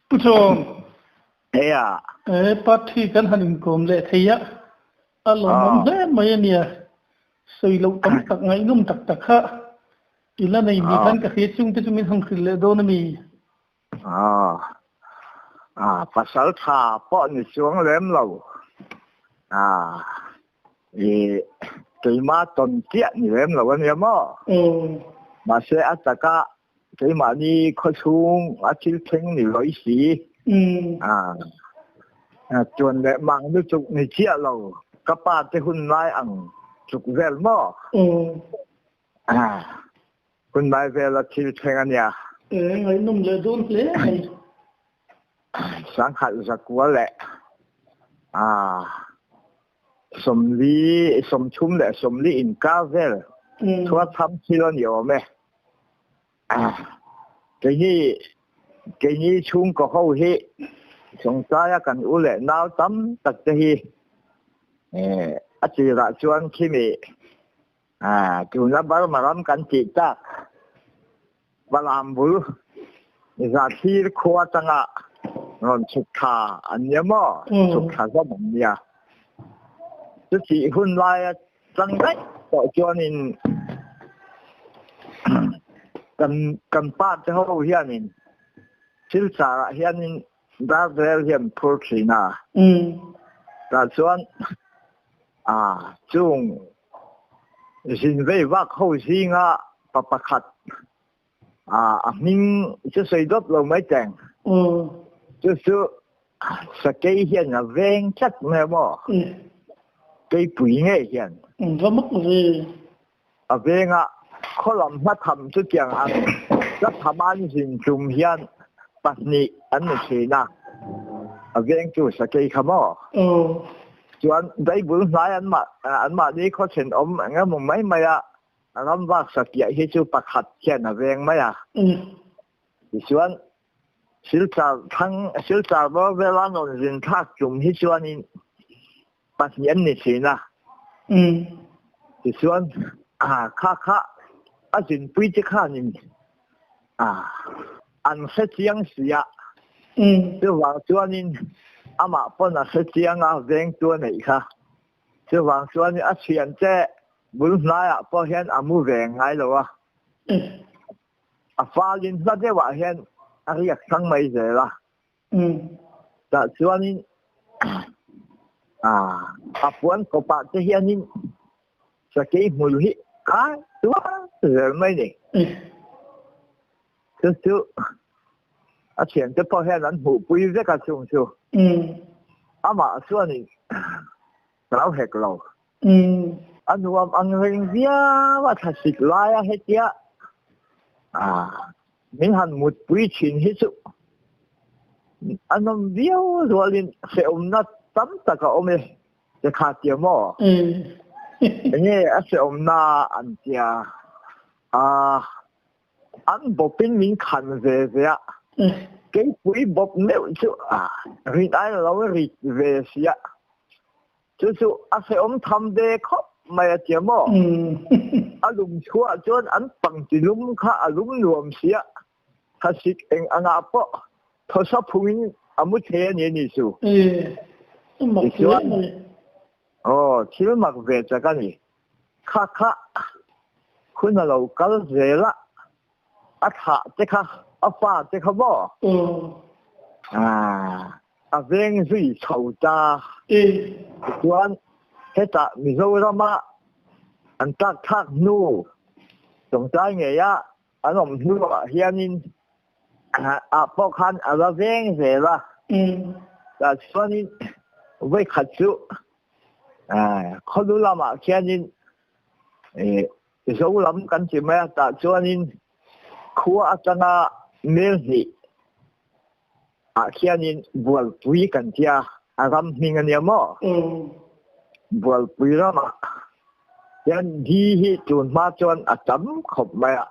Pu Chawm. Heia. E party kan han inkawm leh thei a, a lawmawm hle mai a nia. Sawi loh tam tak ngaihnawm tak tak kha i la nei ni khan ka hria chung te chu min han hrilh leh dawn a mi? Pasal tha pawh ni chuang lem lo. I keima tawn chiah ni lem lo a nia maw? Mahse a taka Keimahni khawchhung a thil thleng ni lawih si. Tuan leh mang lutuk ni chiah lo, ka pa te hun lai ang tluk vel maw? Hun lai vel a thil thleng a nia. Ngaihnawm leh dawn hle mai. Sangkhat zakua leh 40, 30 leh 40 inkar vel chhuat tham thil a ni awm e. Keini keini chhungkaw ho hi sawngtlaia kan u leh nau tam tak te hi a tirah chuan khimi tuna Burma ram kan tih tak Palam bul Zathlir khua atanga rawn chhuk thla an nia maw? Chhuk thla zawm an nia. Chutih hun laia tang daih tawh chuanin kan kan pa te ho hianin Silchar ah hianin Darvel hi an phur thin a. Tah chuan chung zin vei vak ho zinga pa pakhat a hming chu sawi dawp lo mai teng. Chu chu sakei hian a veng tlat mai a maw? Keipui ngei hian. Va mak ve. A venga khaw lam hmatham chutiang ang hla tham an zin tum hian pahnih an ni thin a, a vengtu sakei kha maw? Chuan Bible hnai anmahni khaw thenawm eng emaw mai maia ram vak sakiah hi chu pakhat hian a veng mai a. Tichuan Silchar thlang Silchar bawr vela rawn zin thlak tum hi chuanin pahnih an ni thin a. Tichuan kha kha a zinpui te khanin an hre chiang si a. Chuvang chuanin amah pawn a hre chiang a vengtu a neih kha. Chuvang chuanin a thiante bul hnaiah pawh hian a mu ve ngai lo a. A falin hla deuhah hian a riak thlang mai zel a. Tah chuanin a puan kawpah te hianin sakei hmul hi kai tuar zel mai ni. Chu chu a thiante pawh hian an hmuhpui vek a chung chu. Amah chuanin hlau hek lo. A nuam ang reng viau a thlasik lai a hetia min han mutpui thin hi chu a nawm viau rualin hrehawmna tam tak a awm e te kha tia maw? Enge a hrehawmna an tia a An bawpin min khan ve ve a, keipui bawp meuh chu rit ai lo rit ve si a, chu chu a hrehawm tham ve khawp mai a tia maw? A lum chhuah chuan an pangti lum kha a lum nuam si a, thlasik eng angah pawh thawsa phungin a mu thei a ni a ni chu. Tichuan, aw thil mak ve chak a ni. Kha kha hun a lo kal zel a, a thlah te kha, a fa te kha maw? A veng zui chho ta. Tichuan hetah Mizorama an tlak thlak hnu tawngtai ngeia an awm hnuah hianin ah pawh khan a la veng zel a. Tah chuanin vawikhat chu Khawlu lamah khianin Zo lam kan ti mai a, tah chuanin khua atanga mel hnih ah khianin Bualpui kan ti a, a ram hming a nia maw? Bualpui ramah hian di hi tun hma chuan a tam khawp mai a,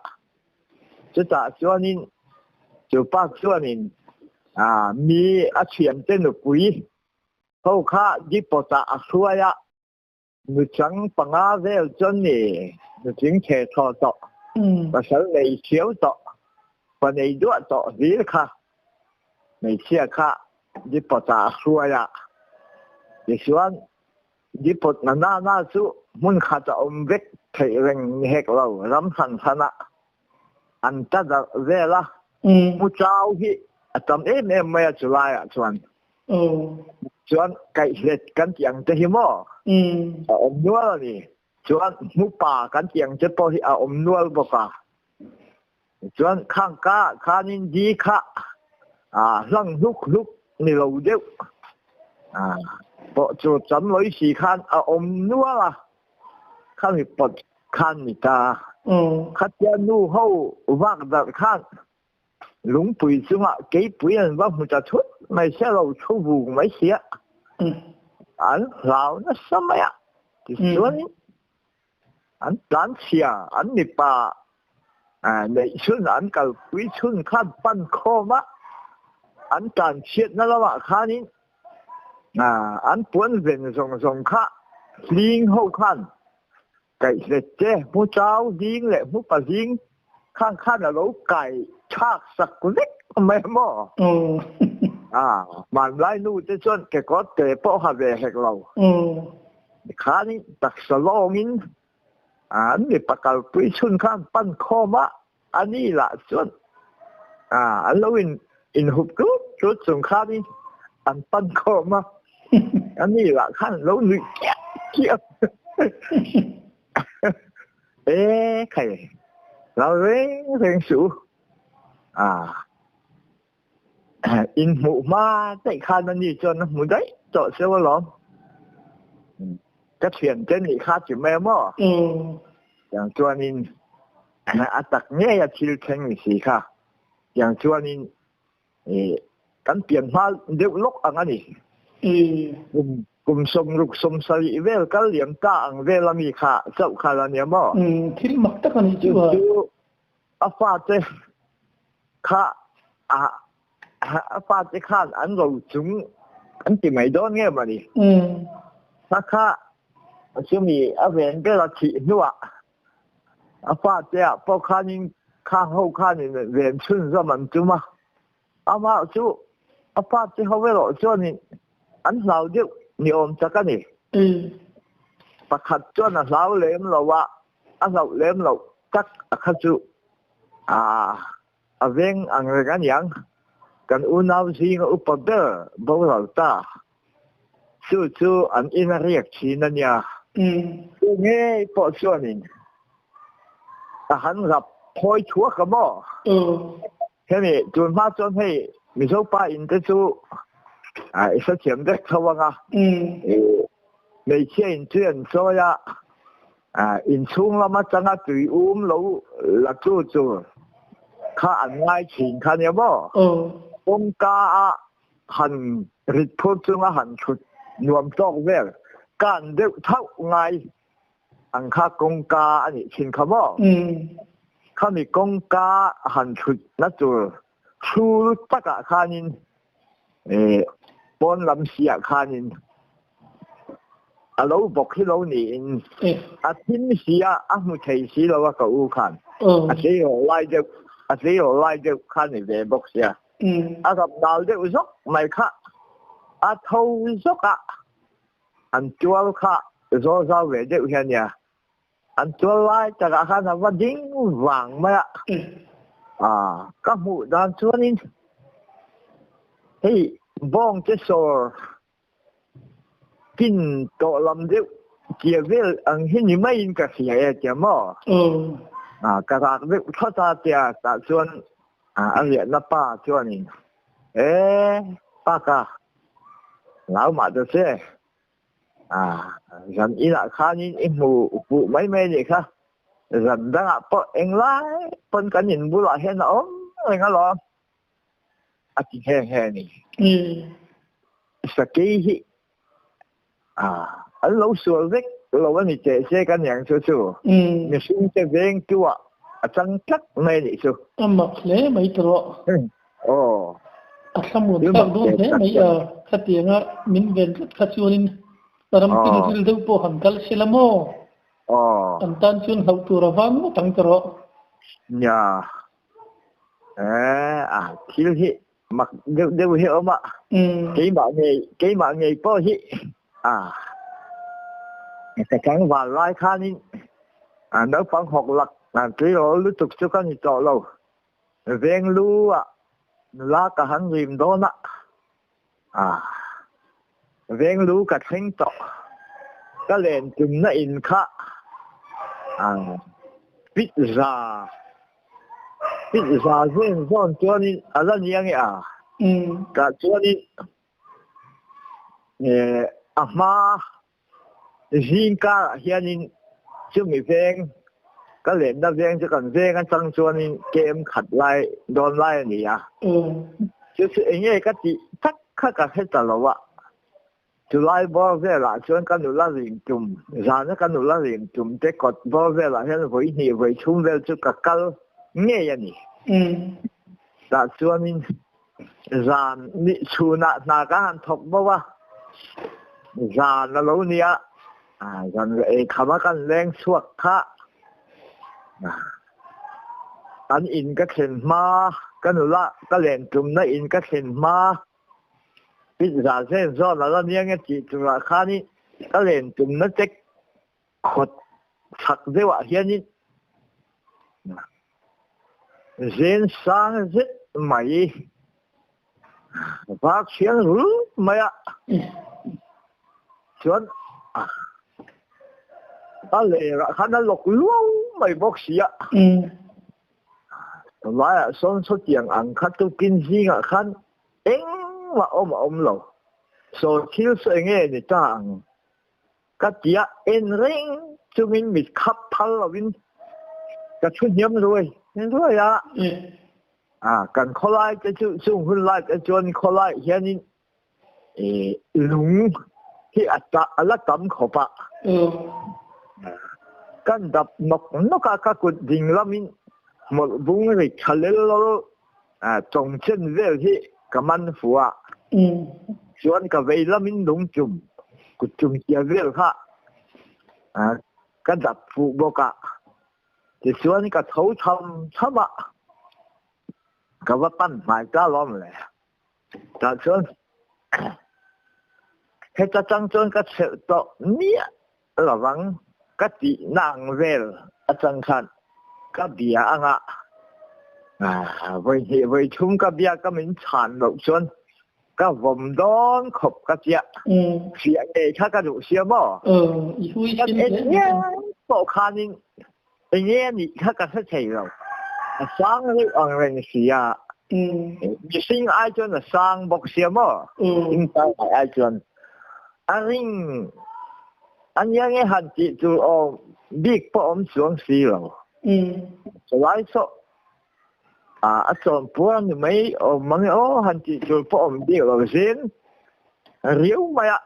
chutah chuanin chu pa chuanin mi a thiante nupui Ho kha depot ah a hruai a, nuchang panga vel chuan ni nutling theh thaw tawh, pasal nei thiau tawh, pa nei duah tawh hlir kha. Hmeichhia kha depot ah a hruai a, tichuan depot na na na chu hmun khat a awm vek theih reng ni hek lo, ram hran hran ah an ta darh vel a, mu chau hi a tam em em mai a chulai ah chuan. Chuan kaihlet kan tih ang te hi maw a awm nual a ni. Chuan hmupa kan tih ang te pawh hi a awm nual bawk a. Chuan khang ka khanin di kha hlang hluk hluk ni lo deuh pawh chu cham lawih si khan a awm nual a, khami pawt khan ni ta. Khatia nu ho vak darh khan lungpui chungah keipui an va hmu ta thut mai sia lo thu vung mai sia. An hlau nasa mai a, tichuanin An tlanchhia, an mipa neih chhun, an kalpui chhun khan pan khawm a, an tlanchhiatna lamah khanin an puan ven zawng zawng kha hling ho khan kaihlet te, hmu chau hling leh hmu pa hling khang khan a lo kai thlak sak vek mai a maw? Hmanlai nu te chuan kekawr te pawh ha ve hek lo. Tikhanin taksa lawngin an mipa kalpui chhun khan pan khawm a, a ni lah chuan an lo inhup tlut tlut chung khanin an pan khawm a, a ni lah khan lo nuih kiah kiah. E khai, lo reng reng suh u. In hmuh hma daih khan a ni chuan a hmu daih tawh cheu alawm. Ka thiante nih kha ti mai maw? Tiang chuanin a tak ngei a thil thleng ni si kha. Tiang chuanin kan pian hma deuh lawk ang a ni. Kum sawmruk sawmsarih vel kal liam ta ang vel ami kha chauh kha la nia maw? Thil mak tak a nih chu a. A fate kha a fate khan an ro chung an ti mai dawn nge mawni. Kha kha chumi a ven ber a thih hnuah a fate ah pawh khanin khang ho khanin ven chhunzawm an tum a. Amah chu a fate ho erawh chuanin an hlau deuh ni awm tak a ni. Pakhat chuan a hlau lem lo a, a hlauh lem loh tak a kha chu a veng ang reng a niang. Kan unau zinga upa ber boral ta chu chu an in a riak thin a nia. Chu ngei pawh chuanin a han rap phawi thuak a maw? Hemi tun hma chuan hei Mizo pa in te chu i hrethiam vek tho ang a. Hmeichhia in tui an chawi a, inchhung lam atanga tui um lo la tu tur kha an ngai thin kha nia maw? Kawngka a han rit phur chunga han thut nuam tawk vel kan deuh thauh ngai ang kha kawngka a nih thin kha maw? Khami kawngka han thut na tur Chhul takah khanin pawn lam siah khanin a lo bawk hi lo niin a thim si a, a hmu thei si lo a ka u khan. A tleirawl lai deuh, a tleirawl lai deuh kha ni ve bawk sia. A rap dal deuh zawk mai kha a tho zawk a, an tual kha zawl zau ve deuh hian nia. An tual lai takah khan a va ding vang mai a. Ka hmuh dan chuanin hei bawng te sawr kin tawh lam deuh tia vel ang hi ni maiin ka hria e tia maw? Ka rak deuh thawt a tia tah chuan a riahna pa chuanin e pa ka lau mah ta che. Zan inah khanin i hmu fuh mai mai anih kha. Zan dangah pawh englai pawn kan in bulah hian a awm reng alawm a ti nghe nghe a ni. Sakei hi an lo sual vek lo a ni teh se ka niang chu chu. Mihring te veng tu ah a chang tlat mai a nih chu. A mak hle mai tawh. Aw. A thlamuan thlak dawn hle mai a, khatianga min ven tlat kha chuanin ram pilril deuh pawh han kal se la maw? Aw. An tan chuan hlauh tur a vang ngawt ang ka rawh. Nia. Eh, a thil hi. Mak deuh deuh hi a awm a. Keimah ngei keimah ngei pawh hi a ka tlangval lai khanin naupang hawk lak tleirawl lutuk chu ka ni tawh lo. Veng lu ah nula ka han rim dawn a, veng lu ka thleng tawh. Ka len tumna in kha pizza Pizza zen zawn chuanin a la ni ange a, tah chuanin a hma zing karah hianin chumi veng ka lenna veng chu kan veng atang chuanin kem khat lai dawn lai a ni a, chu chu enge ka tih tak kha ka hre ta lo a. Chulai bawr velah chuan ka nula rim tum, zana ka nula rim tum te kawt bawr velah hian vawi hnih vawi chhum vel chu ka kal ngei a ni. Tah chuanin zan ni chhunah hna ka han thawk bo a, zan a lo nia, zan ei kham a kan leng chhuak kha. An in ka thlen hma, ka nula ka len tumna in ka thlen hma Pizza zen zawn a la nia nge tih turah khanin ka len tumna che khawt chak deuhah hianin zen sang zet mai vak thiang rul mai a, chuan a lerah khan a lawk luau mai bawk si a. Tunlaiah sawn sawtiang ang kha tukin zingah khan engmah awm a awm lo. Saw thil saw enge ni ta ang ka tia en reng chungin mit khap phal lovin ka thu hniam ruai ruai a. Kan khawlai te chu chung hun lai te chuan khawlai hianin lung hi a la tam khawp a. Kan dap nawk nawk a, ka kut ding lamin hmawlh bung ri tha lel lawl tawng chen vel hi ka man fu a. Chuan ka vei lamin lung chum, kut chum tia vel kha ka dap fuh bawk a. Tichuan ka tho tham tham a, ka va pan hmai ta lawm le. Tah chuan heta tang chuan ka chhelh tawh miah lovang ka tih na ang vel atang khan ka bia anga vawi hnih vawi thum ka bia ka min chhan loh chuan ka vawm dawn khawp ka tia fiah ngei kha ka duh sia maw kan en hian pawh khanin Enge a nih kha ka hre thei lo. A sang reuh ang reng sia. Mihring ai chuan a sang bawk sia maw? Mihring pangngai ai chuan. A ring a nia nge han tih tur awm bik pawh awm chuang si lo. Chulai saw a chawn puar a ni mai awm mang e aw han tih tur pawh awm bik lo zin riau mai a.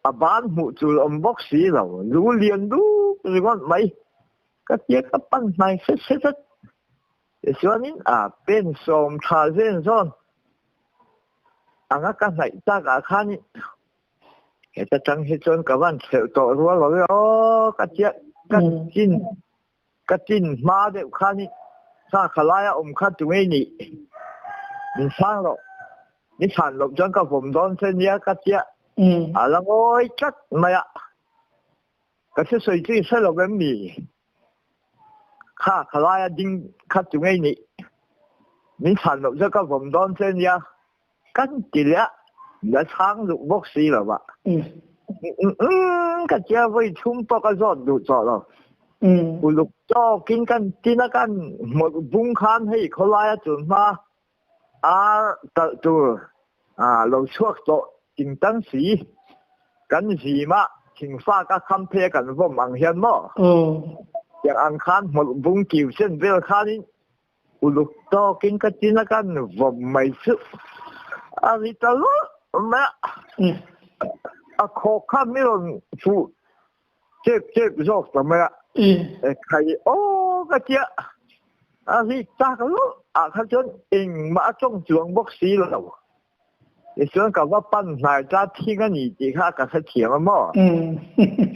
A ban hmuh chul awm bawk si lo, lu lian dup ringawt mai ka tia ka pan hnai hret hret a. Tichuanin a pen sawm tha zen zawn anga ka hnaih takah khanin heta tang hi chuan ka van thleuh tawh rual lo e aw ka tia ka chin ka chin hma deuh khanin sa kha laia awm kha tu ngei nih min chhang loh. Ni chhan loh chuan ka vawm dawn che nia ka tia a la ngawi tlat mai a. Ka thusawi chu i hre lo em mi? Kha kha laia ding kha tu ngei nih min chhan loh chuan ka vawm dawn che nia kan ti leh a, la chhang duh bawk si lo a. Ka tia vawi thum pawh ka zawt duh tawh lo. Uluk tawkin kan tin a kan hmawlh bung khan hei khawlaia tun hma Ar talh tur lo chhuak tawh tingtang si, kan zim a thingfak a khamphei a kan vawm ang hian maw? Tiang ang khan hmawlh bung kiu chen vel khanin uluk tawkin ka tin a kan vawm mai chu a ri ta lawlh mai a, a khawk kha mi rawn fuh chep chep zawk ta mai a, khai aw ka tia a ri tak lawlh ah kha chuan engmah a tawng chuang bawk si lo. Tichuan ka va pan hnai ta thing a ni tih kha ka hrethiam a maw?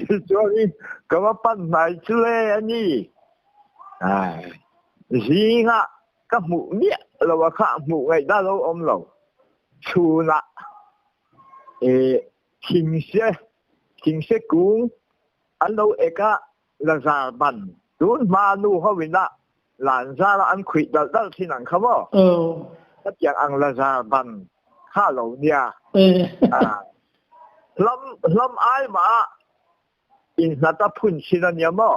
Tichuanin ka va pan hnai chu le a ni. Zingah. Ka hmuh miah lo a kha hmuh ngaihna lo awm lo. Chhunah e thingse thingse kung an lo ek a lazar ban tun hma nu ho ina lan zar a an khuih dal dal thin ang kha maw? Khatiang ang lazar ban kha lo nia. Hlam hlam ai mah ah innghat a phun thin a nia maw?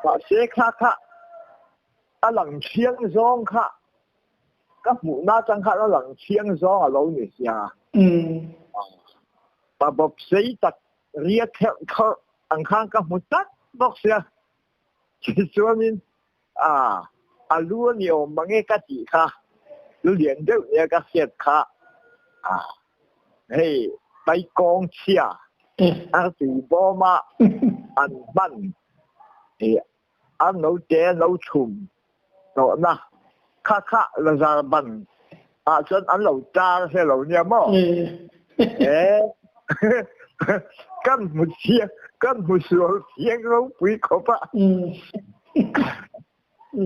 Mahse kha kha a lang thiang zawng kha ka hmuhna atang khan a lang thiang zawng a lo ni sia. Pa bawp sei tak ria kherh kharh ang khan ka hmu tlat bawk sia. Tichuanin a a lu a ni awm mange ka tih kha lu lian deuh nia ka hriat kha a hei paikawng chhia artui bawma an hman i an lo te an lo chhum tawhna kha kha lazar ban ah chuan an lo tar he lo nia maw e kan hmu chiang kan hmu sual chiang ropui khawp a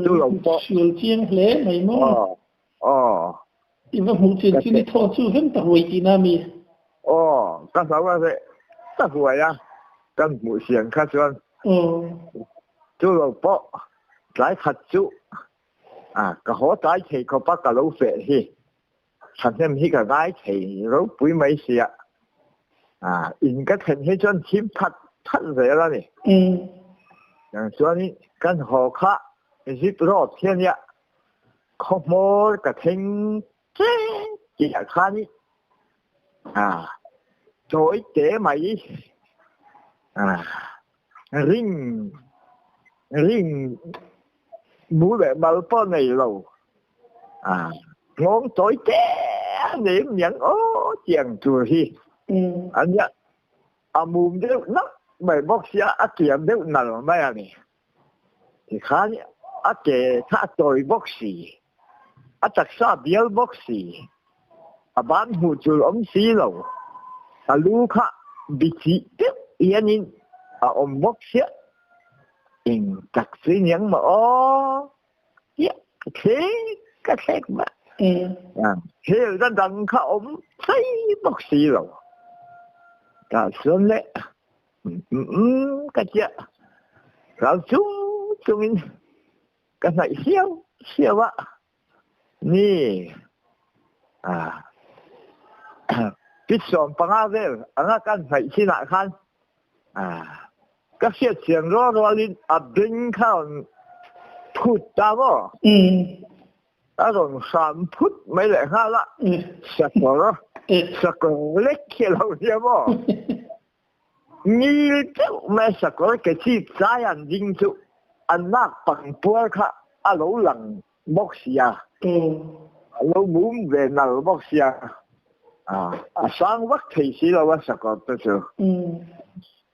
chu lo pawh sual chiang hle mai maw aw i va hmuh chian chu ni thaw chu vem ta huai tihna mi aw ka hlau a ta huai a kan hmuh sian kha chuan chu lo pawh tlai khat chu a ka haw tlai thei khawp a ka lo feh hi thahnem hi ka ngai thei ropui mai sia a in ka thlen hi chuan thim that that zel a ni yang chuan kan haw kha zip road hian ya khaw hmawr ka thleng tih ah khan a tawi te mai a ring ring mu leh mal pawh nei lo a nghawng tawi te a nei miang aw tiang tur hi ania a mum deuh nak mai bawk sia a kiam deuh nal mai a ni. Tikhan a ke kha a tawi bawk si, a taksa a bial bawk si, a ban hmuh tur awm si lo, a lu kha bichih deuh hianin a awm bawk sia. Eng tak chu i niang maw aw tiah ka thlek ka thlek mah. Helna dang kha awm thei bawk si lo. Tah chuan le Ka chiah. Ral chung chungin ka hnaih siau siau ah ni pit 15 vel anga kan hnaih chin ah khan ka hriat chian rual rualin a beng kha rawn phut ta maw? A rawn hram phut mai leh nghal a, sakawr sakawr lek hi a lo nia maw? Ngil deuh mai sakawr ke chip chai an ding chu an nak pangpuar kha a lo lang bawk sia, a lo mum ve nal bawk sia, a sang vak thei si lo a sakawr te chu.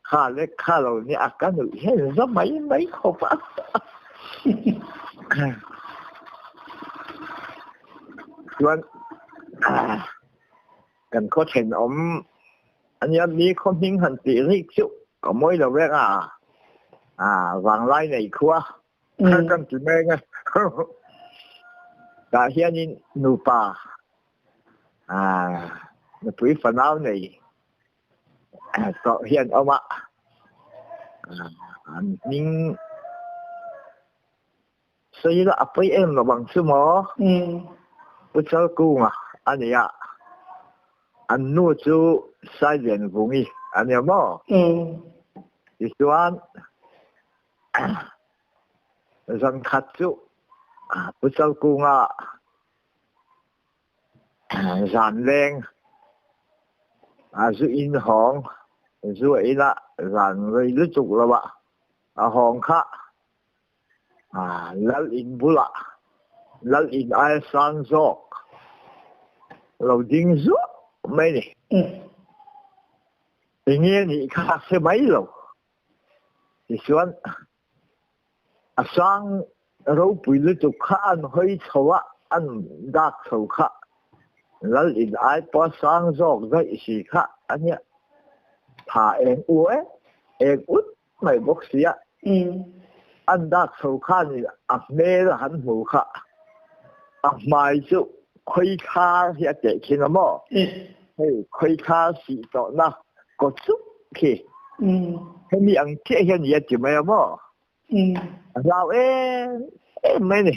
Kha lek kha lo nia a ka nuih hian za mai mai khawp a. Chuan kan khaw thenawm ania mi khaw hming han tih rik chu ka mawi lo vek a a vanglai nei khua kan ti mek a tah hianin nupa a nupui fanau nei tawh hian awm a an hming Sawi la a pawi em lo ang chu maw? Pu Chalkunga a ni a, an nu chu Sailianvungi a nia maw? Tichuan zankhat chu Pu Chalkunga zan leng a zu in hawng zu a in a, zan rei lutuk lo ah a hawng kha. Lal in bulah lal in aia sang zawk lo ding zuah mai ni. Enge nih kha hre mai lo. Tichuan a sang ropui lutuk kha an hawi chho a, an dak chho kha lal in ai pawh a sang zawk daih si kha a nia. Tha eng u e, eng ut mai bawk sia. An dak chho khan in a hmel a han hmu kha. A hmai chu khuaithla hi a tehkhin a maw? Hei khuaithla sih tawhna kawchuk khi. Hemi ang chiah hian i a ti mai a maw? A hlau em em mai ni.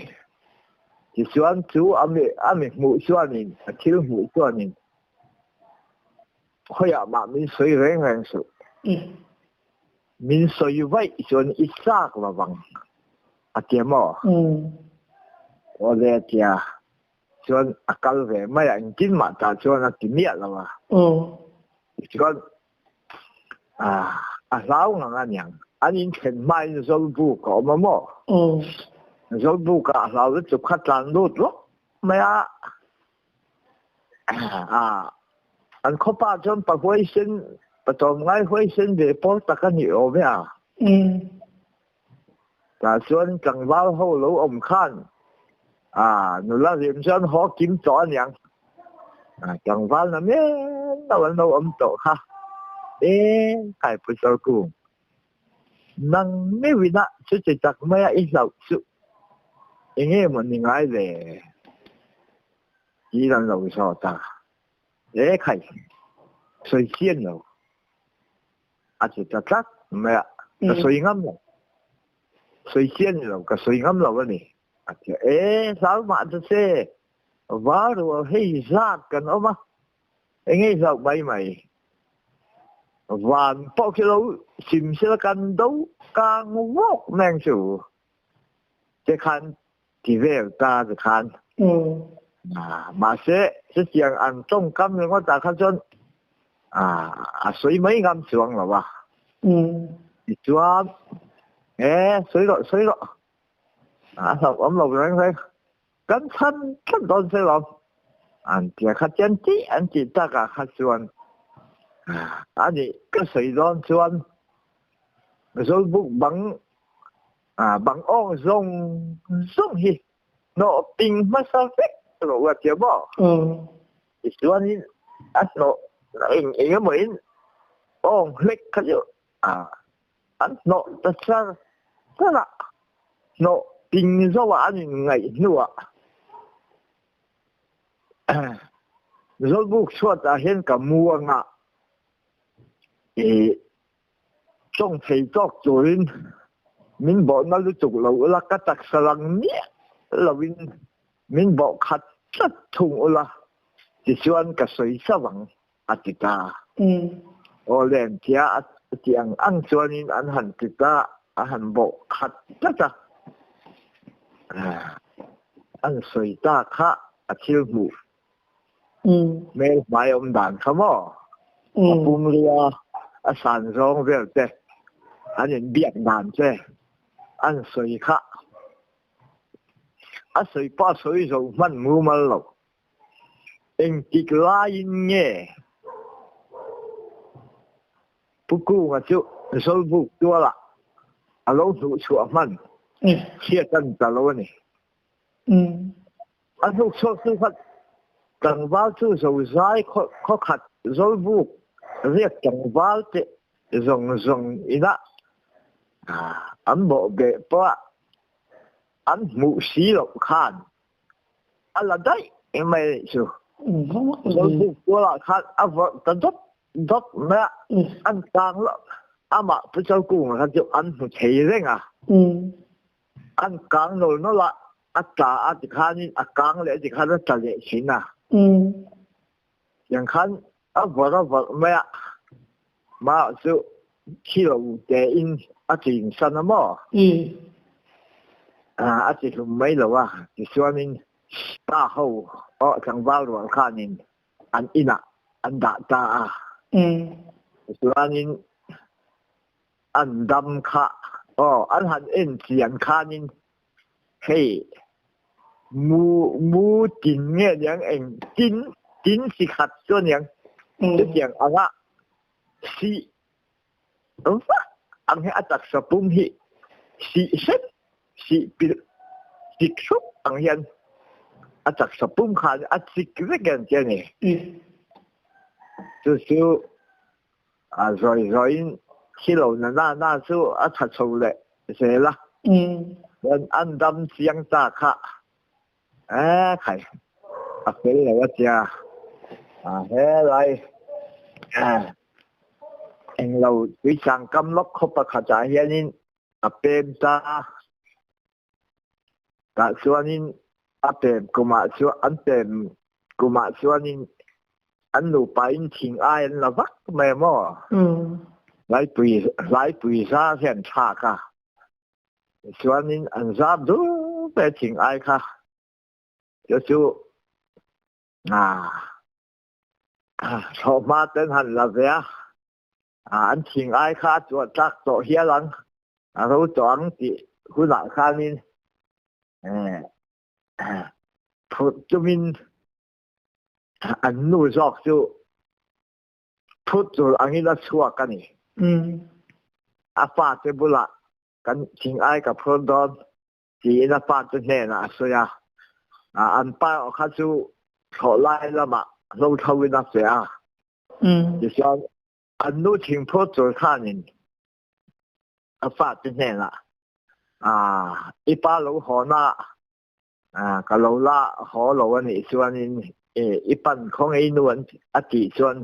Tichuan chu a mi a mi hmuh chuanin a thil hmuh chuanin khawiah mah min sawi reng reng suh. Min sawi vaih chuan i chak lovang a ti maw? Awle a tia chuan a kal ve mai a, engtin mah tah chuan a ti miah lo a. Tichuan a hlau ngang a niang. An inthlen hmain Zawlbuk a awm a maw? Zawlbukah a hlau lutuk kha tlan lut lawk mai a. An khawpa chuan pa huaisen, pa tlawmngai huaisen ve pawl tak a ni awm e a. Tah chuan tlangval ho lo awm khan nula riam chuan haw kim tawh a niang. Tlangval na men lo an lo awm tawh kha. E kai Pu Zawlkung, nang meuhin a chuti tak maia i hlauh chu enge maw ni ngai le? Tiin an lo zawt a. E khai, sawi chian lo. A ti ta tlat mai a, ka sawi ngam lo. Sawi chian lo, ka sawi ngam lo a ni. A ti a, e hlau mah ta che, va rual hei zat kan awm a, enge hlauh mai mai. Van pawh khi lo sim sela kan do kang vawk meng chu. Te khan ti vel ta ti khan. Mahse, chutiang an tawngkam ringawtah kha chuan a sawi mai ngam chuang lo a. Tichuan, e, sawi rawh, sawi rawh. A hlauhawm lo reng reng. Kan chhan tlat dawn che lawm. An tia kha chian tih an tih takah kha chuan ani ka sawi dawn chuan Zawlbuk bang bang awng zawng zawng hi hnawh ping hmasa vek rawh u a tia maw? Tichuanin a hnawh eng eng emaw in awng hlek kha chu an hnawh ta char char a, hnawh ping zoah an inngaih hnuah Zawlbuk chhuatah hian ka mu anga i Tawng thei tawk turin min bawhna lutuk lo ula, ka taksa lang miah loin min bawh khat tlat thung ula, tichuan ka sawi chauh ang, a ti ta. Aw len tia a ti ang ang chuanin an han ti ta, a han bawh khat tlat a. An sawi ta kha a thil hmuh Hmel hmai awm dan kha maw? A pumrua a san zawng vel te, an inbiak dan te an sawi kha. A sawi pawh a sawi zo hman mumal lo. Engtik laiin nge Pu Kunga chu Zawlbuk tualah a lo hnuhchhuah hman hriat a ni ta lo a ni. A hnukchhuak chu kha tlangval chu zozai khawkhat zawlbuk riak tlangval te zawng zawng inah an bawhbeh pawh ah an hmuh si loh khan a la daih mai chu. Zawlbuk tualah khan a vawrh ta dawp dawp mai a, an tang lo. Amah Pu Chalkunga kha chu an hmu thei reng a. An kang nawl nawl a, a tla a tikhanin a kang leh tikhan a tla leh thin a. Tiang khan a vawrh a vawrh mai a, mah chu thi lo tein a chin san a maw? A ti hlum mai lo a, tichuanin pa ho aw tlangval rual khanin an inah an dah ta a. Tichuanin An dam kha aw an han en chian khanin hei mu mu tin nge niang eng tin tin si khat chu aniang chutiang anga si vak ang hi a taksa pum hi si hrep si pilh chik hrup ang hian a taksa pum khan a chik vek ang che ani chu chu A zawi zawiin thi lo na na na chu a tha chho leh zel a. Chuan an dam chiang ta kha. A khai a fel lo a tia a helai englo tuichang kam lawk khaw pakhatah hianin a pem ta a tah chuanin a pem kumah chuan an pem kumah chuanin an nupa in thing ai an la vak mai a maw laipui laipui zar hian thlak a Chuanin an zar dur mai a thing ai kha. Chu chu thlawhhma ten han la ve a, an thing ai kha a chuah tlak tawh hial ang, a ro tawh ang tih hunah khanin phurh tumin an nu zawk chu Phut tur angin a chhuak a ni. A fate bulah kan thing ai ka phur dawn tiin a fate hnenah a sawi a. An pa erawh kha chu thlawh lai lamah hlo tho in a feh a. Tichuan an nu thing phur tur khanin a fate hnenah i pa lo haw na ka lo la haw lo a nih chuanin i pan khaw ngei nu an a tih chuan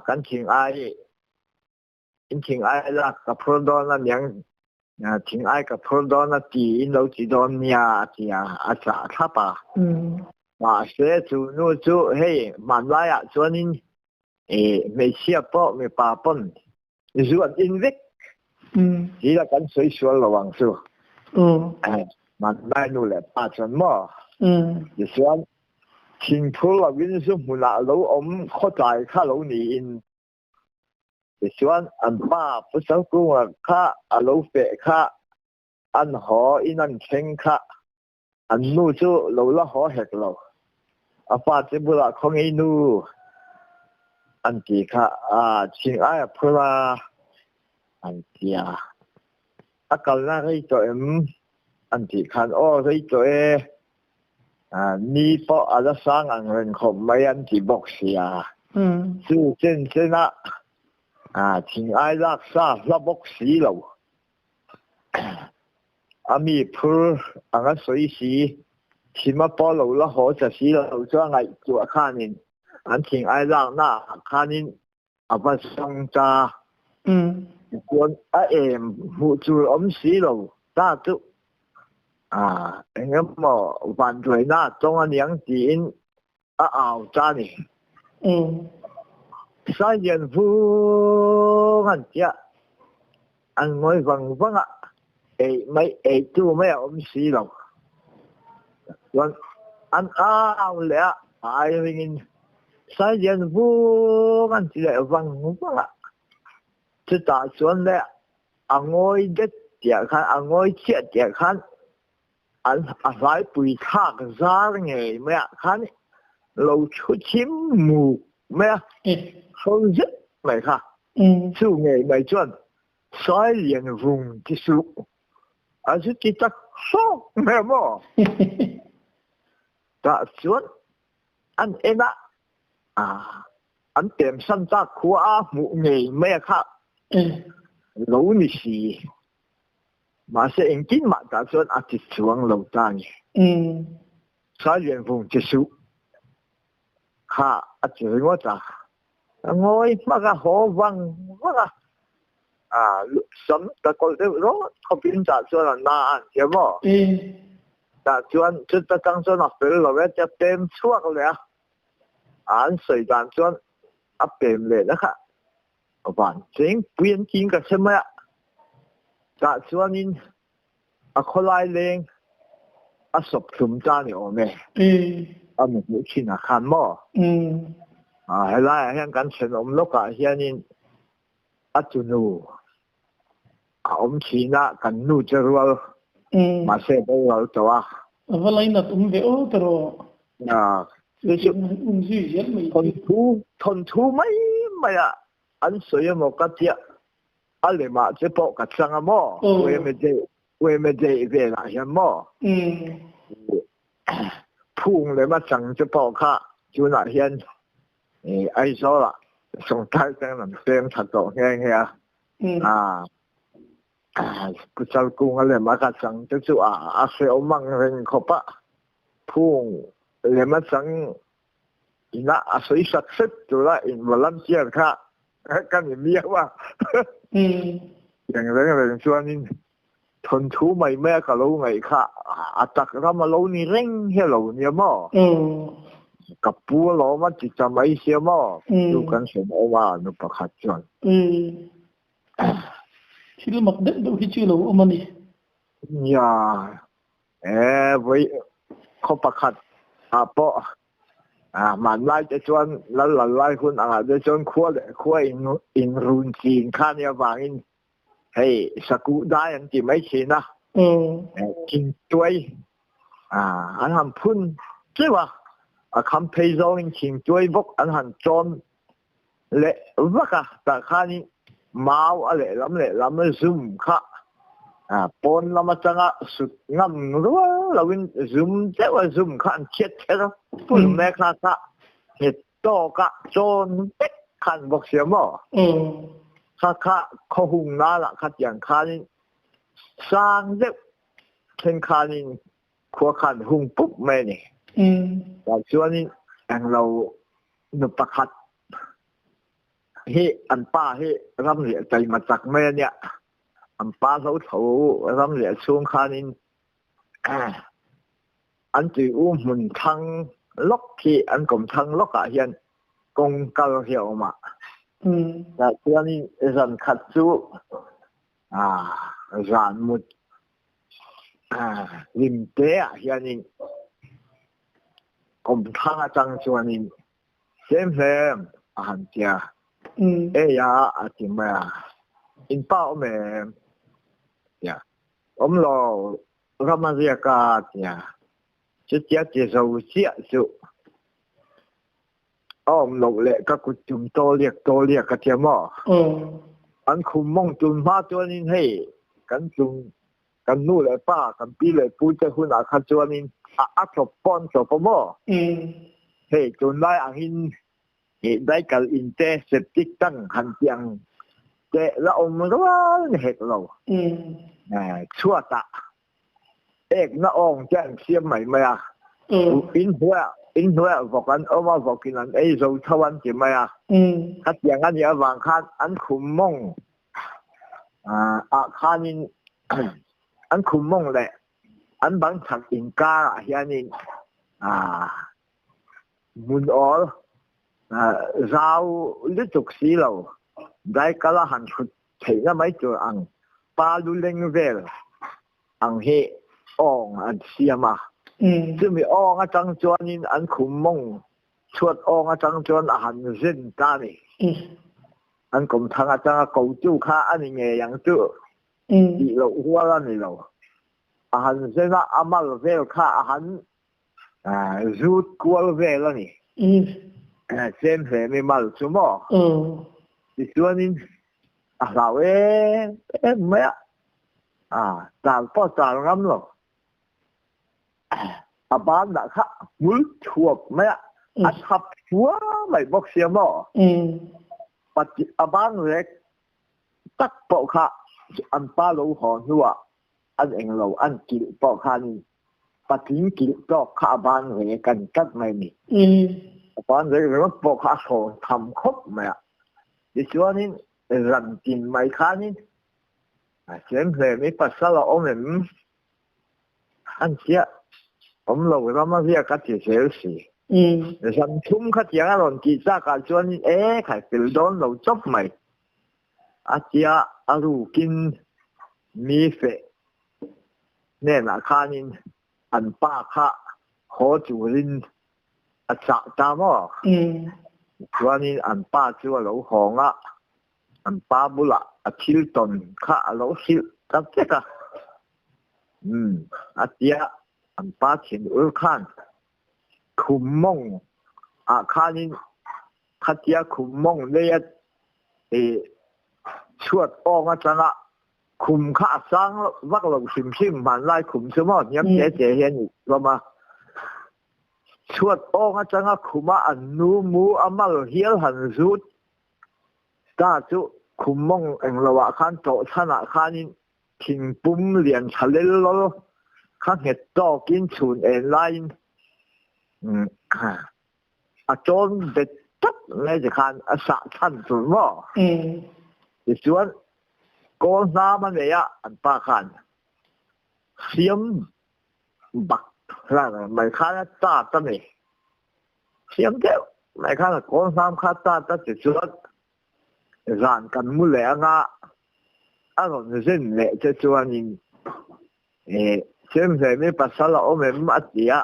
kan thing ai in thing ai lak ka phur dawn a niang thing ai ka phur dawn a ti in lo ti dawn nia a ti a a chah thlap a mahse chu nu chu hei hmanlaiah chuanin hmeichhia pawh mipa pawn zu an in vek ti la kan sawi sual lo ang chu manlai nu le pa chuan maw tichuan thingphur lovin zu hmunah lo awm khawtlai kha lo niin tichuan an pa Pu Salkunga kha a lo feh kha an haw in an thleng kha an nu chu lo la haw hek lo. A fate bulah khawngaih nu an ti kha thing ai a phur a an ti a. A kalna rei tawh em an tih khan aw rei tawh e ni pawh a la sang ang reng khawp mai an ti bawk sia. Chu chen chen ah thing ai lak sa hla bawk si lo. A mi phur ang a sawi si, thim a pawl lo la haw ta si lo chu a ngaihtuah khanin an thing ai lakna ah khanin a va zawng ta. Tichuan a em hmuh tur awm si lo ta chu engemaw vanduaina a tawng aniang tiin a au ta a ni. Sailian vung an tia an ngawi vang vang a, ei mai ei tu mai a awm si lo. Chuan an au leh a, a ai ringin Sailian vung an ti leh vang vang a. Chutah chuan le a ngawi det tiah khan a ngawi chiah tiah khan an a hlaipui thlak zar ngei mai ah khan lo thu thim muk mai a hro zet mai kha chu ngei mai chuan sai lian vung ti suh a zu ti tak hrawk mai a maw tah chuan an en a an pem san tak khua a hmuh ngei mai a kha lo ni si. Mahse engtin mah tah chuan a ti chuang lo ta a ni. Sailianvung che suh kha a ti ringawt a. A ngawi hmak a, haw vang vang a. A sam ta kawlh deuh rawt khawpin tah chuan a na a an tia maw? Tah chuan chuta tang chuan a fel lo e tia pem chhuak leh a. An sawi dan chuan a pem leh na kha Van chengpui an tiin ka hre mai a, tah chuanin a khawlai leng a sawp hlum ta ni awm e. A mu hmuh thin ah khan maw? Helaiah hian kan thenawm lawkah hianin a tunu a awm thin a, kan nu che rual mahse boral tawh a. A va lainat awm ve aw ta rawh. Thawnthu mai mai a an sawi emaw ka tia a lemah che pawh ka chang a maw ueme dei velah hian maw phung lem a chang che pawh kha tunah hian Aizawlah sawngtai tang an peng tha tawh nghe nghe a Pu Chalkunga lem a ka chang te chu a hrehawm ang reng khawp a. Phung lema chang ina a sawi sak hrep tura in volunteer kha ka ni miau a. Eng reng reng chuanin thawnthu mai mai a ka lo ngaih kha a tak ram a lo ni reng hi a lo nia maw? Ka pu a lawm a ti ta mai sia maw? Chu kan hre awm a nu pakhat chuan. Thil mak deuh deuh hi chu lo awm a ni. Nia, E vawi khaw pakhat ah pawh ah hmanlai te chuan lal lal lai hun angah te chuan khua leh khua in in run chin kha nia vangin hei sakuh dai an ti mai thin a thingtuai ah an han phun teuh a a kham phei zawngin thingtuai bawk an han chawn leh vak a tah khanin mau a lehlam lehlam zum kha pawn lam atanga sut ngam rual loin zum deuh a zum kha an thiat kher a pul mai kha kha nghet tawk a chawn vek khan bawk sia maw kha kha khaw hung na lah kha tiang khanin sang deuh then khanin khua khan hung pup mai a ni. Tah chuanin englo nu pakhat hi an pa hi ramriah taima tak mai a nia. An pa hlo tho ramriah chhung khanin an tui u hmun thlang lawk khi an kawm thlang lawkah hian kawng kal hi a awm a. Tah chuanin zan khat chu zan mut Limte ah hianin kawmthlang atang chuanin hlem hlem a han ti a. Ei a a ti mai a. In pa awm em? Tia. Awm lo, ram a riak a tia. Chutia ti zo chiah chu a awm loh leh ka kut tum taw liak taw liak a tia maw? An khum mawng tun hma chuanin hei kan tum kan nu leh pa kan pi leh pu te hunah kha chuanin a a chawp pawh an chawp a maw? Hei tunlai angin daikal in te septic tank han tih ang te la awm rual ni hek lo. Chhuatah Ekna awng te an siam mai mai a. In hnuaiah in hnuaiah vawk an awm a, vawkin an ei zo tho an ti mai a. Khatiang a nih avang khan an khum mawng ah khanin an khum mawng leh an bang chhak inkarah hianin hmun awl zau lutuk si lo daikala han hrut theihna mai tur ang pa luleng vel ang hi awng an siam a. Chumi awng atang chuanin an khum mawng chhuat awng atang chuan a han zen ta a ni. An kawmthlang atanga kotu kha a ni ngei ang chu tih loh rual a ni lo. A han zen a, a mal vel kha a han zut kual vel a ni. Tlem hle mi mal chu maw? Tichuanin a hlau em em mai a, tal pawh tal ngam lo. A banah kha hmul thuap mai a, a thap fua mai bawk sia maw? A ban rek tak pawh kha an pa lo haw hnuah an englo an kilh pawh khanin patling kilh tawk kha a ban ve kan tlat mai ni. A ban ve ringawt pawh kha a hrawn tham khawp mai a. Tichuanin zan tin mai khanin a tlem hle mai pasal a awm em an tia awm lo ram a riak a ti zel si. Zan thum kha tiang a rawn tih takah chuanin e khai fel dawn lo chawp mai. A tia a rukin mi feh hnenah khanin an pa kha haw turin a chah ta maw? Chuanin an pa chu a lo hawng a, an pa bulah a thil tawn kha a lo hrilh ta vek a. Umm, a tia an pa thin ur khan khum mawng ah khanin khatia khum mawng leia chhuat awng atanga khum kha a sang vak lo hrim hrim hmanlai khum chu maw hniam te te hi a ni hlawm a. Chhuat awng atanga khuma an nu mu a mal hial han zut ta chu khum mawng englo ah khan tawh chhanah khanin thingpum lian tha lel lawl kha nghet tawkin chhun en laiin. A chawn bet tlat mai ti khan a sah chhan tur maw? Tichuan kawl hnam a nei a an pa khan siam bak hlan mai khan a tat a ni. Siam deuh mai khan a kawl hnam kha a tat a tichuan zan kan mu leh anga a rawn zen leh che chuanin Semhlemi pasal a awm em a ti a,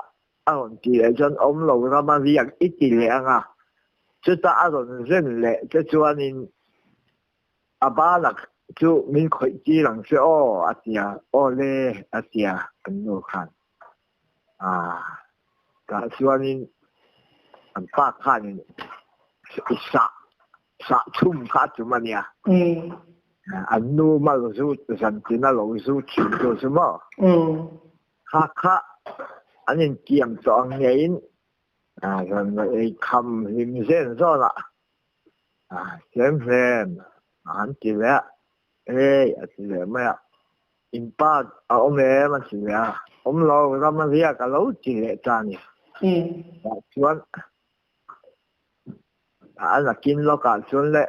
a rawn ti leh chuan awm lo rama riak i ti leh ang a, chutah a rawn zen leh che chuanin a balak chu min khawih tir ang che aw a ti a, aw le a ti a an nu khan ah tah chuanin an pa khanin i sah sah chhum kha a tum a nia. An nu mal zut zantin a lo zut thin tu chu maw? Kha kha an inkiam tawh ang ngeiin zan ei kham hlim zen zawnah hlem hlem an ti leh a, hei a ti leh mai a, in pa a awm em a ti leh a, awm lo ram a riak a lo ti leh ta a ni. Tah chuan A nakin lawkah chuan le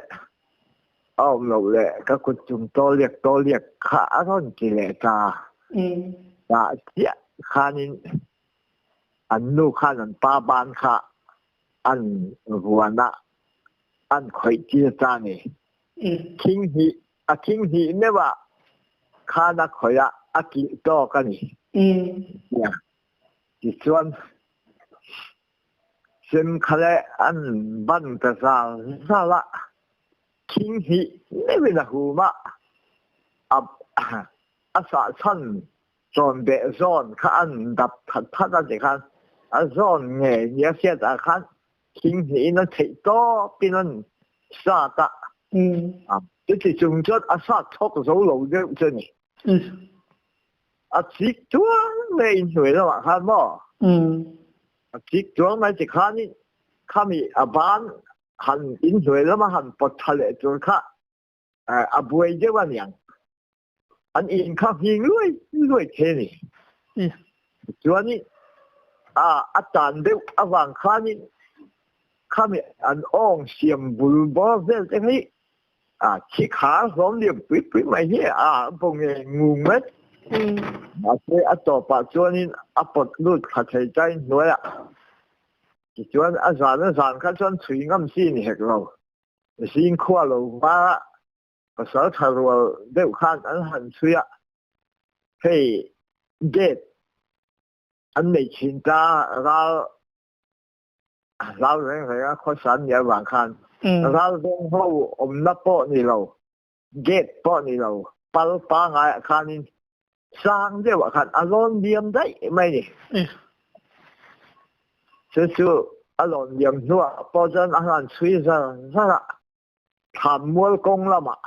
a awm loh leh ka kut chung taw liak taw liak kha a rawn ti leh ta. Tah chiah khanin an nu khan an pa ban kha an vuan a, an khawih tir ta ni. Thing hnih a thing hnih meuh ah khan a khawih a, a kilh tawk a ni. Tichuan Sem kha le an ban ta zal zal ah thing hnih meuh in a hum ah a sahchan chawnbeh zawn kha an dap that that a ti khan a zawn ngei ni a hriat ah khan thing hnih in a theih tawp in an sat a. Cuti chung cun a sat thawk zo lo deuh cu ni. A cik tuang le in hnuai lamah khan maw? A cik tuang mai ti khan in khami a ban han in hnuai lama han pot tha leh tur kha a buai deuh a niang. An in kha hing luai luai the ni. Chuan in a tan deuh avang khan in khami an awng siam bul bawr vel te hi a thi kha hlawm liam pui pui mai hi a bo nge ngung mai. Mahse a tawpah chuanin a pawt lut thla thei tain hnuaiah tichuan a zan a zan kha chuan chhui ngam chi ni hek lo. Zing khua lo var pasal tha rual deuh khan an han chhui a, hei gate an nei thin ta ral Hlau reng reng a khawsa an nih avang khan ralveng ho awmna pawh ni lo, gate pawh ni lo, pal pangai ah khanin sang deuh ah khan a lawn liam daih mai ni. Chu chu a lawn liam hnuah pawh chuan a han chhui zar zar a, thlammual kawng lamah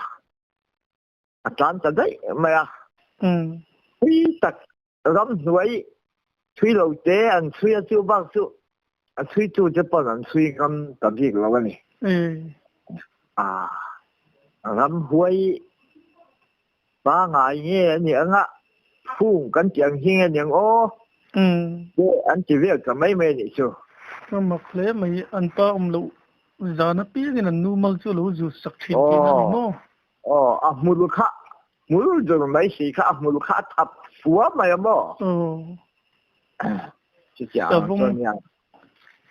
a tlan ta daih mai a. Thui tak ramhnuai thui lo te an chhui a chu bak chu a chhuitu te pawn an chhui ngam ta bik lo a ni. A ramhuai pangai nge a nih anga phung kan tih ang hi nge niang aw te an ti vel ta mai mai a nih chu. Ka mak hle mai, an pa awm loh zan apiangin an nu mal chu a lo zut sak thin tihna a ni maw? Aw, a hmul kha hmul dur mai si kha a hmul kha a thap fua mai a maw? Chutiang Savawm chuan nia.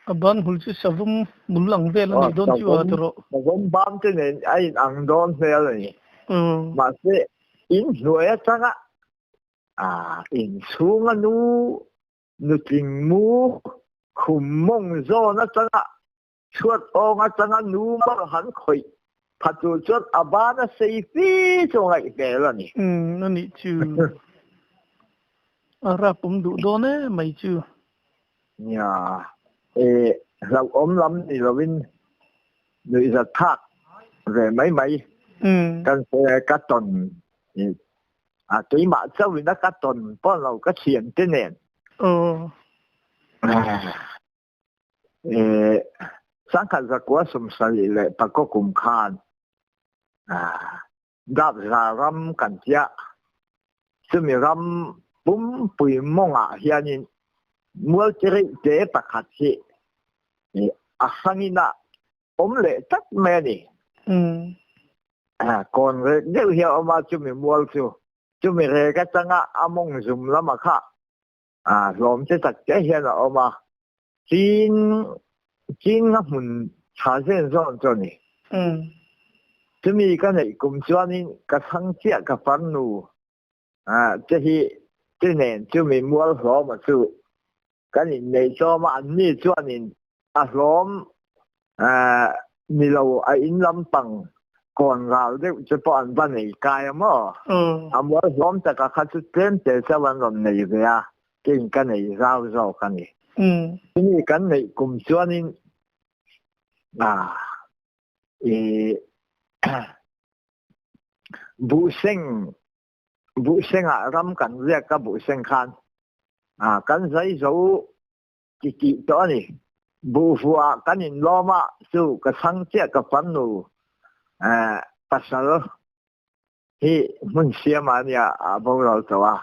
a ban hmul chu savawm hmul ang vel a nih dawn chu a tawrh. Savawm bam te nen a in ang dawn hmel a ni. Mahse in hnuai atanga in chhunga nu nutling mu khum mawng zawn atanga Chhuat awng atanga nu mal han khawih pha tur chuan a ban a sei fi chu ngaih hmel a ni. Umm anih chu. A rap awm duh dawn e mai chu. Nia, e hlauhawm lam ni lovin nuihzat thlak ve mai mai kan ka tawn a keimah chauhin a ka tawn pawh lo ka thiante nen. Aw. Sangkhat zakua sawmsarih leh pakaw kum khan Dapza ram kan tia. Chumi ram pumpui mawngah hianin Mual tirih te pakhat hi a hrangin ah awm leh tlat mai a ni. Kawn rek deuh hi a awm a, chumi mual chu chumi rek atanga a mawng zum lama kha hlawm che tak te hian a awm a, chin chin a hmun tha zen zawn chu a ni. Chumi ka neih kum chuanin ka chhang chiah ka farnu te hi te nen chumi mual hlawma chu kan inneih tlawm a, anni chuanin a hlawm ni lo a in lampang kawn ral deuh che pawh an va nei kai a maw? A mual hlawm taka kha chu tlem te chauh an rawn nei ve a, keiin ka nei zau zawk a ni. Chumi kan neih kum chuanin Buhseng Buhsengah ram kan riak a buhseng khan kan zai zo titih tawh a ni. Buhvuah kan inlawm a chu ka chhang chiah ka farnu pasal hi hmun siam ah nia a boral tawh a.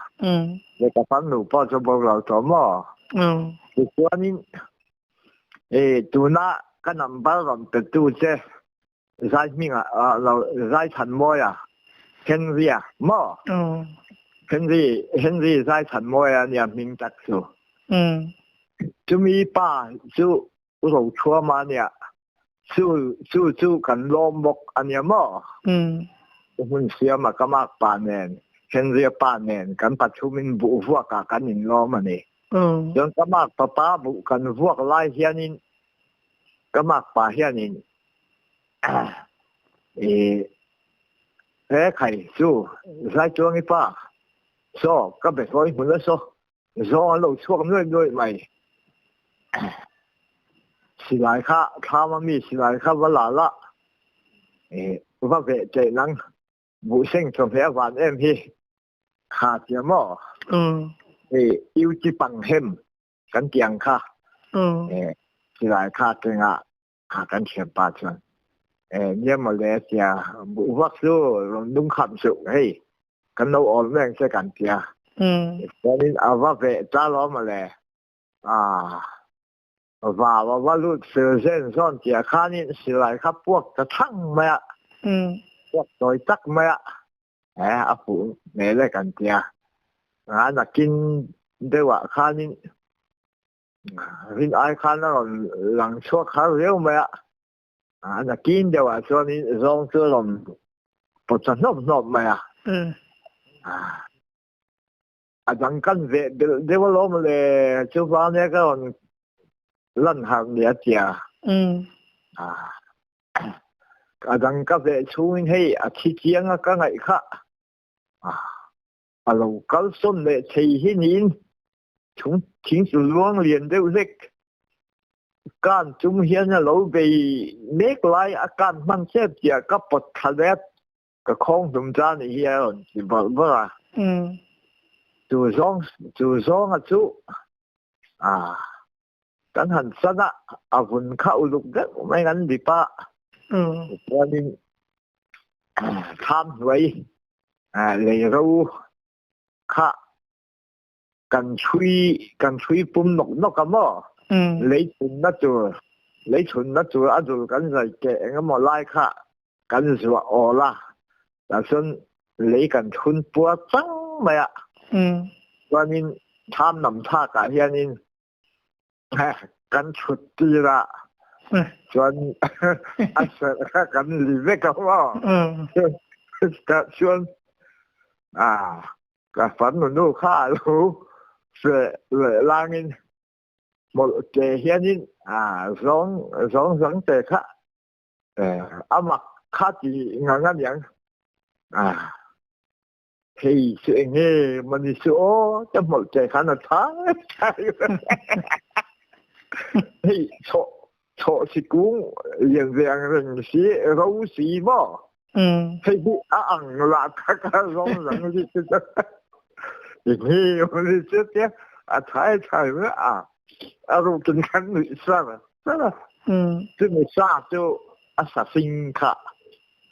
Le ka farnu pawh chu boral tawh maw? Tichuanin tuna ka number rawn petu che Zai hmingah lo Zai Thanmawia Henry-a maw? Henry Henry Zai Thanmawia nia hming tak chu. Chumi pa chu Roṭhuama nia chu chu chu kan lawm bawk a nia maw? Hmun siama ka mak pa nen Henry-a pa nen kan pathumin buh vuakah kan inlawm a ni. Chuan ka mak papa buh kan vuak lai hianin ka mak pa hianin He khai chu Zaichuangi pa saw ka be hlawi hmun a saw zawng an lo chhuak nuai nuai mai. Silai kha thlam a mi silai kha va la la va veh teh nang buhseng chawhmeh a van em hi kha tia maw hei U chi pang hem kan ti ang kha silai kha kengah Kha kan thianpa chuan nia mawle a tia, buh vak chu rawn lung kham suh hei kan lo awl reng che kan tia. Chuanin a va veh ta lo mawle va va va lut fel zen zawn tia khanin silai kha puak ta thang mai a, puak tawi tak mai a, a fuh hmel e kan tia. A nakin deuhah khanin Rin ai khan a rawn lang chhuak har riau mai a, a nakin deuhah chuanin zawng chu a rawn pawt ta hnawp hnawp mai a. A dang kan veh belh deuh alawm le, chuvang nia ka rawn lan harh ni a tia. A dang ka veh chhungin hei a thi chiang a ka ngaih kha. A lo kal sawn leh thei hi niin Chung thing chu luang lian deuh hlek kan chung hian a lo bei mek lai a kan hman chep tia ka pawt thla let ka khawng hlum ta nih hi a rawn ti bawrh bawrh a. Chu zawng chu zawnga chu a kan han chan a a vun kha uluk deuh mai kan dip a. Chuanin thlam hnuai lei ro kha Kan chui kan chui pum nawk nawk a maw? Lei chhunna tur lei chhunna tur a dul kan zai keh eng emaw lai kha kan zuah awl a, tah chuan lei kan chhun puar chang mai a. Chuanin thlam nam thlak ah hianin kan chhut tir a, chuan a serh kha kan li vek a maw? Tah chuan Ka farnu nu kha a lo feh leh langin hmawlh te hianin zawng zawng zawng te kha a mak kha ti ngang a niang. Hei chu eng nge mawni chu aw te hmawlh te khan a thai thai. Hei chawh chawh si kung lian ve ang reng si ro si maw. Hei hi a ang lah tak a zawng zang hi chu hi ni chu tia a thai thai mai a a rukin kan nuih sar sar a chumi sa chu a sa fing kha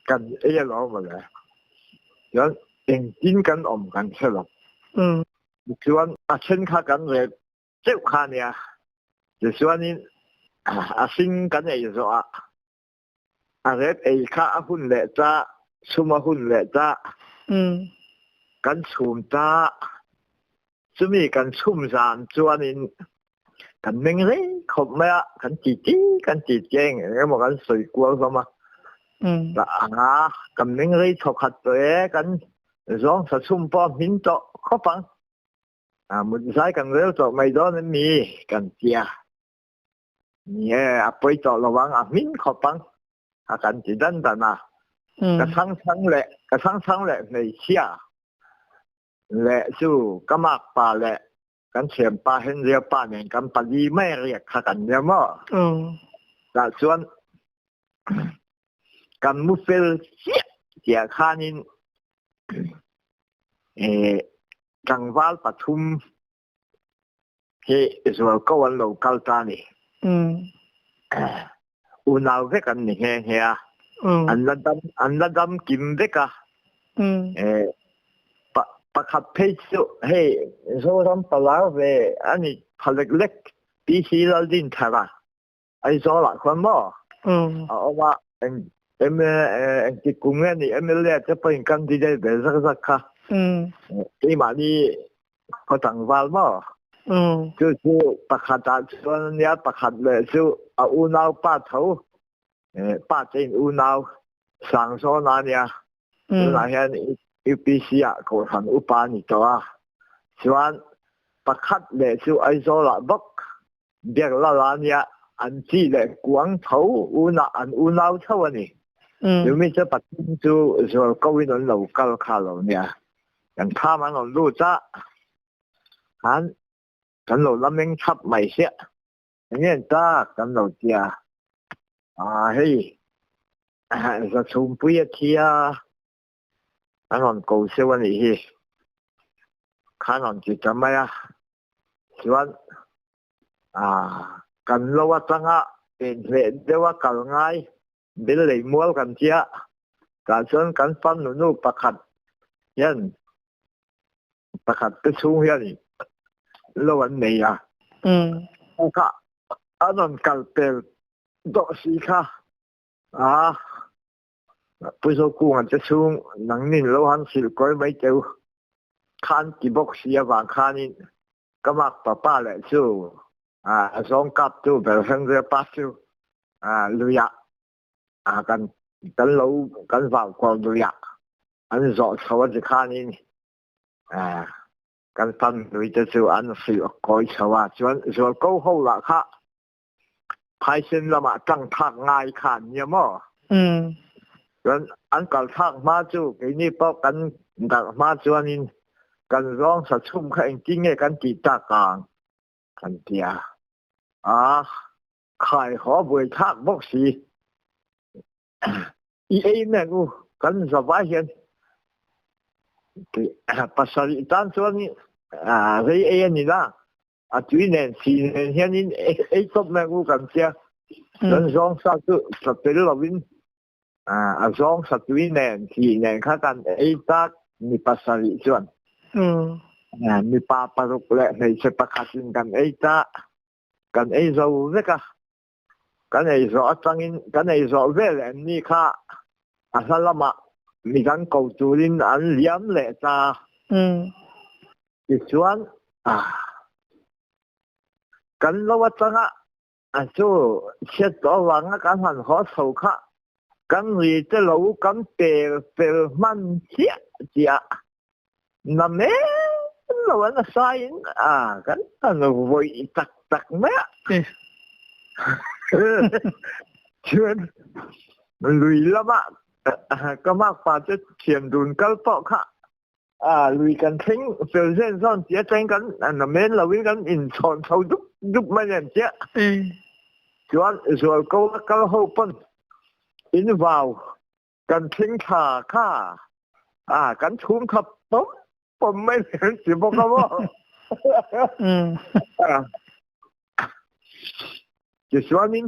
kan ei alawm mawle chuan engtin kan awm kan hre lo chuan a then kha kan rep cheuh kha nia. Tichuanin a hring kan ei zawhah a rep ei kha a hun leh ta, chhum a hun leh ta. Kan chhum ta. Chumi kan chhum zan chuanin kan meng rei khawp mai a, kan titi kan titi eng eng emaw kan sawi kual hlawm a. A kan meng rei thawkhat tawh e, kan zawng sa chhum pawh a hmin tawh khawp ang. A mut zai kan rel tawh mai dawn em mi kan tia. Ni e, a pawi tawh lo ang, a hmin khawp ang a kan ti dan dan a. Ka chhang chhang leh ka chhang chhang leh hmeichhia leh chu ka makpa leh kan thianpa Henry-a pa nen kan pali mai riak kha kan nia maw? Tah chuan kan mu fel chiah chiah khanin tlangval pathum hi zualko an lo kal ta a ni. Unau vek an ni nghe nghe a, an la dam an la dam kim vek a. Pakhat phei chu hei Zoram palar ve a ni pha lek lek PC Laldinthara Aizawl ah khuan maw a awm a, engtik kum nge ni MLA te pawhin candidate ve zak zak kha keimahni khaw tlangval maw chu chu pakhat ah chuan ania pakhat leh chu a unau pa tho pa te in unau Sangzawna ania tunah hian UPC ah kohhran upa a ni tawh a chuan pakhat leh chu Aizawl ah bawk Biak lal a nia an chi leh kuang tho unah an unau tho a ni. Chumi chu Pathian chu zual ko in an lo kal kha lo nia. Kan kham an rawn lut a, khan kan lo la meng thap mai siah. Enge an tak kan lo tia. A hei Zachhumpui a thi a, an rawn ko seuh a nih hi. Khan rawn ti ta mai a. Chuan kan lo atanga inhleh deuha kal ngai bil lei mual kan tia tah chuan kan farnu nu pakhat hian pakhat te chhung hian lo an nei a kha an rawn kal pel dawh si kha a Pu Zokunga te chhung nangnin lo han hrilh kawi mai teu khan ti bawk si avang khanin ka mak papa leh chu a zawng kaptu ber Henry pa chu luiah kan kan lo kan vau kual luiah an zawh chho a ti khanin kan fan lui te chu an hrilh kawi chho a chuan zualko ho lah kha Phaisen lamah ṭangthak ngai kha an nia maw? Cun an kalthlak hma cu keini paoh kan darh hma chuanin kan zawng sachum kha engtin nge kan ti tak ang kan tia. A khai haw buaithlak bawk si. I ei mek u kan zavai hian pasarih tan chuan rei ei a ni la. A tui nen si nen hianin ei tawp mai u kan tia kan zawng sa chu sa tel lovin a zawng sa tui nen si nen kha kan ei tak mi pasarih chuan mipa paruk leh hmeichhe pakhatin kan ei ta kan ei zo vek a kan ei zawh atangin kan ei zawh vel em ni kha a hla lamah midang ko turin an liam leh ta tichuan kan lo atanga a chu chhiat tawh avanga kan han haw chho kha kan ri te lo kan pel pel hman chiah chiah na men lo an asaiin a kan han vawih tak tak mai a. Chuan lui lama ka makpa te thian dun kal pawh kha a lui kan thleng fel zen zawn tia thleng kan na men loin kan inchhawn chho dup dup mai nen chiah. Chuan zualko a kal ho pawn in vau kan thleng thla kha a kan chhum kha pawm pawm mai nen si bawk a maw tichuanin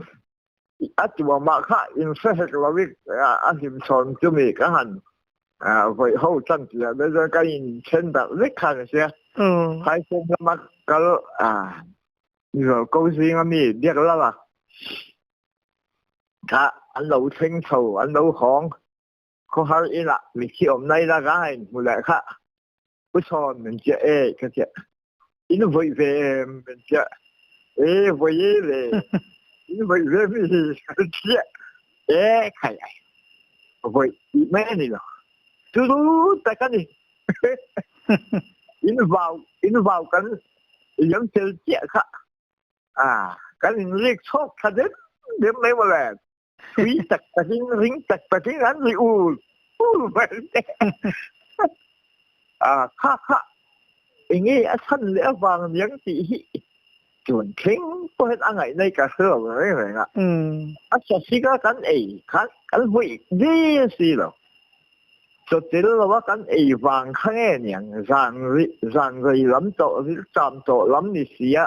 a tuamah kha in hre hek loin a hlim chhawn chumi ka han vawi ho chan tia te chuan ka in then darh vek khan a sia phaisen lama kal a. Zualko zinga mi biak lal a kha an lo thleng chho an lo hawng khawhar inah mithi awmna ila ka in hmu leh kha u sawn min chiah e ka chiah in vawi ve em min chiah e vawi e le in vawi ve mi ka chiah e khai ai vawi tih mai a ni lo turu tak a ni in vau in vau kan liam fel chiah kha à kan in rik chhawk tha dem dem mai mawle thui tak takin ring tak takin an ri ul ul mai te à kha kha enge a chan leh avang niang tih hi chuan thleng pawh hian a ngaih nei ka hre lo reng reng a a sasika kan ei khan kan hmuih de si lo Chawtil lova kan ei vang kha nge niang zan zan rei lam tawh rilṭam tawh lam ni si a,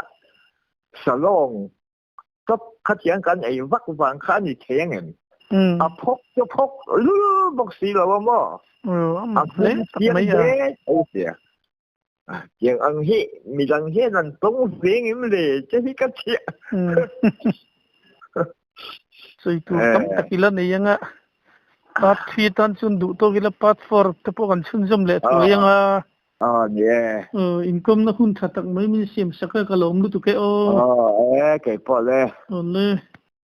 salawng chawp khatiang kan ei vak vang kha a ni thei ang em? A phawk chu phawk lul bawk si lo a maw? A hmun chiang hle tho sia. Tiang ang hi midang hian an tawng ve ngem le che hi ka thiah. Sawi tur tam tak ila nei anga part 3 tan chuan duh tawk ila part 4 te pawh kan chhunzawm leh thuai anga. Aw ni e. Inkawmna hun tha tak mai min siam sak a ka lawm lutuk e aw. Aw e keipawh le. Aw le.